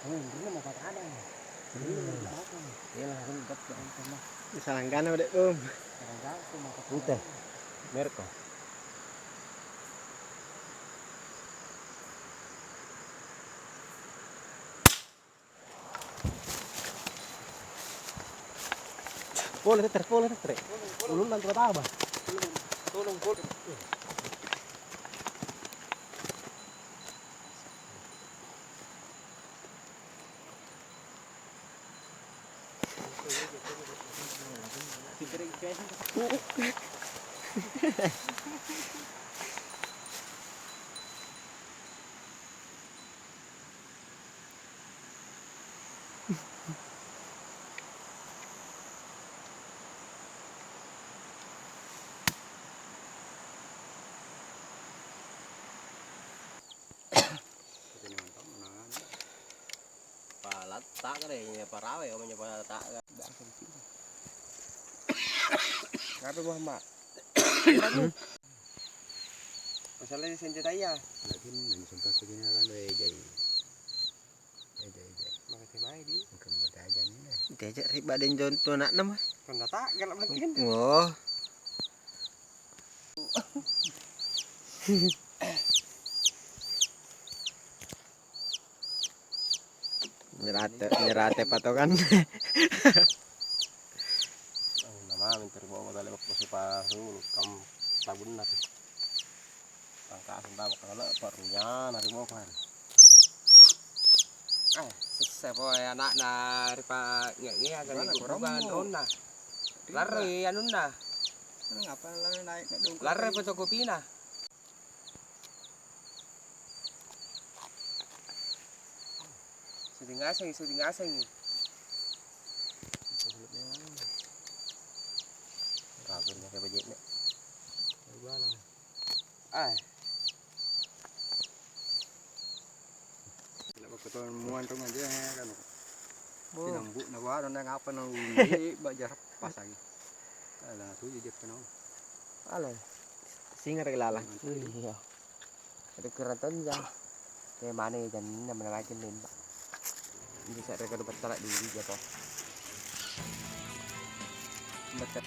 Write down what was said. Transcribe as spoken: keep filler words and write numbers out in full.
Ini mau pakai ada. Ini mau dimakan. Iya, langsung gas, Bang. Salanggana udah, Bung. Salanggana tuh mau pakai. Ente. Merko. Pole tetere, pole tetere. Ulunna antu bataba. Tolong, pole. Palatta kare, parawe, apa nyapa tak. Apa buah mak? Masalahnya senjata iya. Lagi nang sempat begini kan, eh, jai. Eh, jai, jai. Makasih mai di. Bukan buat aja nih. Diajak ri baden jonto anakna mah. Tanda tak galak makin. Oh. Nyerate, nyerate patokan. Oh, namanya terbawa tali waktu si pasulu kam tabunna tuh. Tangkasang tama kalau le'ba runyana ri boko hari. Ah, sessa poe anakna ri pa nge-, ngea kan. Mana ri korombo? Bukan ronna. Larroi anunna. Ngapa larroi naik na dongko? Larroi potokopina. Suting ngasengi, suting ngasengi. Kabur nyampe bajikne. Balang. Ah. Sila waktu tahun muan rong aja kan. Bo. Sinambu na baru na ngapa na uli baja pas lagi. Ala tuju je penau. Ale. Singa lagi lalang. Iya. Itu kira tonja. Kayak mana ya, jangan ini namanya lagi nembak. Ini saya rekor betul dulu aja toh. Betul.